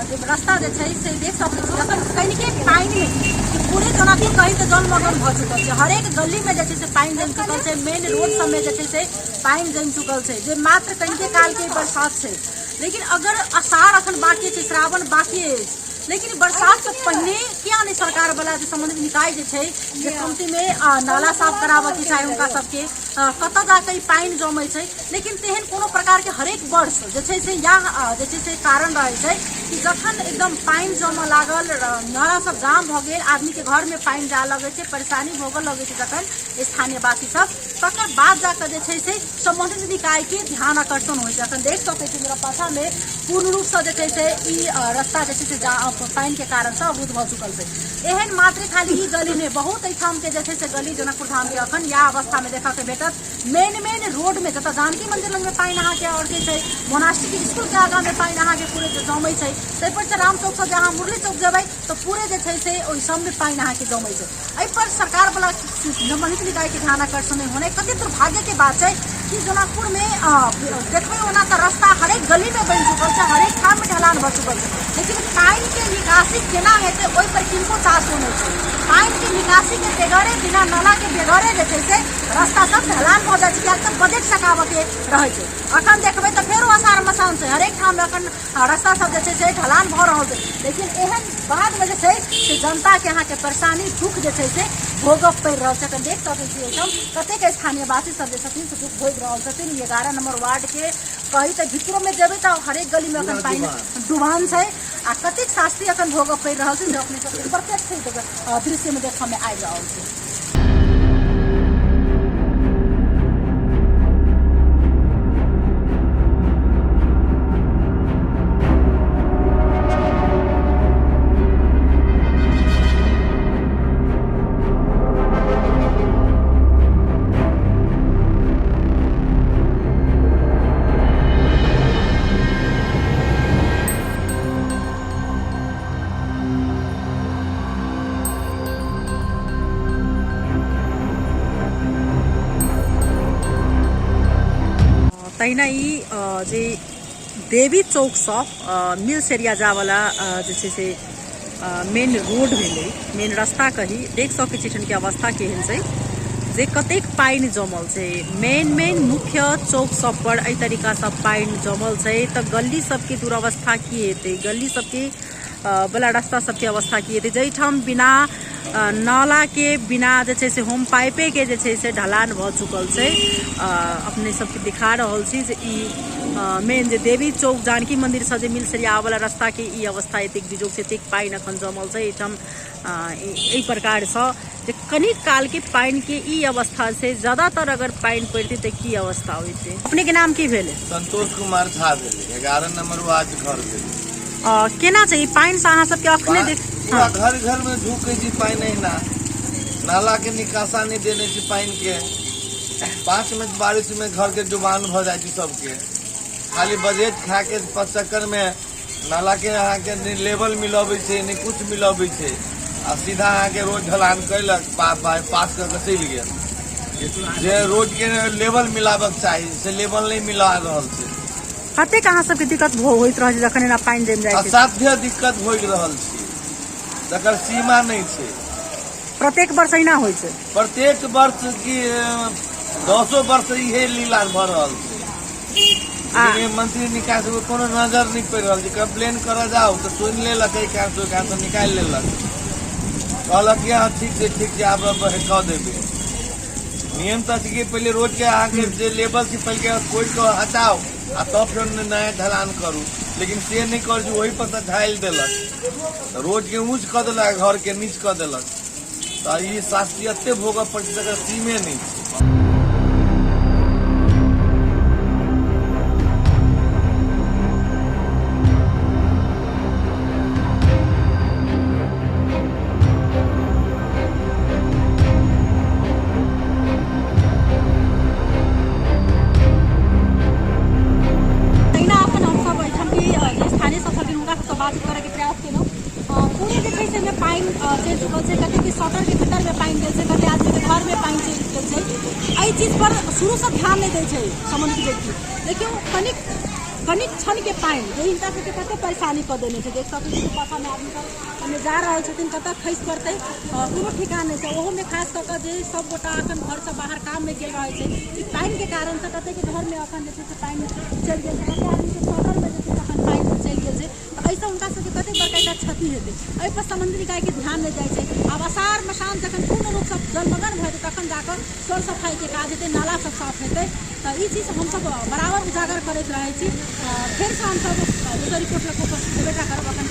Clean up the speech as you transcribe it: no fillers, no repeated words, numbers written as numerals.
जे रास्ता जे छै से देख सकै छी अखन कनिके पानिमे कि पूरे जनकपुर कही तऽ जलमग्न भऽ चुकल छै। हरेक गलीमे जे छै से पानि जमि चुकल छै, मेन रोड सबमे जे छै से पानि जमि चुकल छै, जे मात्र कनिके कालके बरसात छै। लेकिन अगर अषाढ़ अखन बाकी छै, श्रावण बाकी अछि, लेकिन बरसातसँ पहिने किया नहि सरकार वाला जे सम्बन्धित निकाय जे छै जे कमतीमे नाला साफ कराबऽके चाही हुनका सबके, कतऽ जाकऽ ई पानि जमै छै। लेकिन तेहन कोनो प्रकारके हरेक वर्ष जे छै से इएह जे छै से कारण रहै छै कि जखन एकदम पानि जमऽ लागल, नाला सब जाम भऽ गेल, आदमीके घरमे पानि जाय लगै छै, परेशानी भोगऽ लगै छै जखन स्थानीयवासी सब, तकर बाद जाकऽ जे छै से सम्बन्धित निकायके ध्यान आकर्षण होइ छै। अखन देख सकै छी मेरा पाछामे पूर्ण रूपसँ जे छै से ई रस्ता जे छै से पानिके कारणसँ अवरुद्ध भऽ चुकल छै। एहन मात्र खाली ई गली नहि, बहुत एहिठामके जे छै से गली जनकपुर धामके अखन इएह अवस्थामे देखऽके भेटत। मेन मेन रोडमे जतऽ जानकी मन्दिर लगमे पानि अहाँके अटकै छै, मोनास्टिक इसकुलके आगाँमे पानि अहाँके पूरे जमै छै, ताहिपर से राम चौकसँ जे अहाँ मुरली चौक जेबै तऽ पूरे जे छै से ओहि सबमे पानि अहाँके जमै छै। एहिपर सरकारवला सम्बन्धित निकायके ध्यान आकर्षण नहि होनाइ कते दुर्भाग्यके बात छै कि जनकपुरमे देखबै ओना तऽ रास्ता हरेक गलीमे बनि चुकल छै, हरेक ठाममे ढलान भऽ चुकल छै, लेकिन पानिके निकासी केना हेतै ओहिपर किनको चासो नहि छै। पानिके निकासीके बेगरे, बिना नालाके बेगरे जे छै से रास्ता सब ढलान भऽ जाइ छै, किएक तऽ बजट सकाबऽके रहै छै। अखन देखबै तऽ फेरो असार मसान छै, हरेक ठाममे अखन रास्ता सब जे छै से ढलान भऽ रहल छै, लेकिन एहन बादमे जे छै से जनताके अहाँके परेशानी दुख जे छै से भोगऽ पड़ि रहल छै। अखन देख सकै छी एहिठाम कतेक स्थानीयवासी सब जे छथिन से दुख भोगि रहल छथिन। 11 नंबर वार्डके कही तऽ भीतरोमे जेबै तऽ हरेक गलीमे अखन पानि डुबान छै आ कतेक शास्त्री अखन भोगऽ पड़ि रहल छै जे अपने सबके प्रत्यक्ष दृश्यमे देखऽमे आबि रहल छै। तहिना ई जे देवी चौकसँ मिल्स एरिया जावला जे छै से मेन रोड भेलै, मेन रास्ता कही, देख सकै छी एहिठामके अवस्था केहन छै जे कतेक पानि जमल छै। मेन मेन मुख्य चौक सब पर एहि तरीकासँ पानि जमल छै तऽ गली सबके दुरवस्था की हेतै, गली सबके वाला रास्ता सबके अवस्था की हेतै, जाहिठाम बिना नालाके बिना जे छै से होम पाइपेके जे छै से ढलान भऽ चुकल छै। अपने सबके दिखा रहल छी जे ई मेन जे देवी चौक जानकी मंदिरसँ जे मिलसरिया आबऽवला रास्ताके ई अवस्था एतेक बिजोग छै, एतेक पानि अखन जमल छै एहिठाम। एहि प्रकारसँ जे कनिक कालके पानिके ई अवस्था छै, ज्यादातर अगर पानि पड़ितै तऽ की अवस्था होइतै। अपनेके नाम की भेलै? संतोष कुमार झा भेलै, 11 नंबर वार्ड घर भेलै। केना छै ई पानिसँ अहाँ सबके अखने देख? पूरा घर घर में ढुकै छै पानि, अहिना नाला के निकासा नहि देने छै पानि के। 5 मिनट बारिश में घर के डुबान भऽ जाइ छै सबके। खाली बजट खा के चक्कर में नाला के अहाँके नहि लेवल मिलबै छै, नहि कुछ मिलबै छै, आ सीधा अहाँके रोड ढलान कयलक, पास कऽ के चलि गेल। जे रोड के लेवल मिलाबक चाही से लेवल नहि मिला रहल छै। कतेक अहाँ सबके दिक्कत होइत रहै छै जखन एना पानि जमि जाइ छै? असाध्य दिक्कत भोगि रहल छी, तकर सीमा नहि छै। प्रत्येक वर्ष एहिना होइ छै? प्रत्येक वर्ष की 10 वर्ष इहे लीला भऽ रहल छै। लेकिन मंत्री निकाय सबके कोनो नजर नहि पड़ि रहल छै। कम्प्लेन करऽ जाउ तऽ सुनि लेलक, एहि कान से ओहि कान से निकालि लेलक, कहलक कि हँ ठीक छै, ठीक छै, आब कऽ देबै। नियम तऽ छै कि पहिले रोडके अहाँके जे लेवल छै पहिले कोड़ि कऽ हटाउ आ तब फेर नया ढलान करू, लेकिन से नहि करै छै, ओहि पर तऽ ढालि देलक, रोडके ऊँच कऽ देलक, घरके नीच कऽ देलक। तऽ ई शास्त्री एते भोगऽ पड़ै छै तकर सीमे नहि छै। तहिना अखन हमसब एहिठाम के जे स्थानीय सब छथिन हुनका सबसँ बातचीत करैके प्रयास केलहुँ। पूरे जे छै से एहिमे पानि चलि चुकल छै, कतेक शटरके भीतरमे पानि गेल छै, कतेक आदमीके घरमे पानि चलि गेल छै। एहि चीजपर शुरूसँ ध्यान नहि दै छै सम्बन्धित व्यक्ति। देखियौ कनिक कनिक क्षणके पानि जे हिनका सबके कते परेशानी कऽ देने छै। देख सकै छी पाछामे आदमी सब ओहिमे जा रहल छथिन, कतऽ खसि पड़तै कोनो ठिकान नहि छै। ओहोमे खास कऽ कऽ जे सब गोटा एखन घरसँ बाहर काममे गेल रहै छै, ई पानिके कारणसँ कतेके घरमे एखन जे छै से पानि चलि गेल छै, कते आदमीके शटरमे जे छै से एखन पानि चलि गेल छै। तऽ एहिसँ हुनका सबके कते बड़का एकटा क्षति हेतै, एहिपर सम्बन्धित निकायके ध्यान नहि जाइ छै। आब असार मसान जखन पूर्ण रूपसँ जलमग्न भऽ जेतै तखन जाकऽ सर सफाइके काज हेतै, नाला सब साफ हेतै। तऽ ई चीज हमसब बराबर उजागर करैत रहै छी। फेरसँ हमसब दोसर रिपोर्ट लऽ कऽ उपस्थित हेबे टा करब। एखन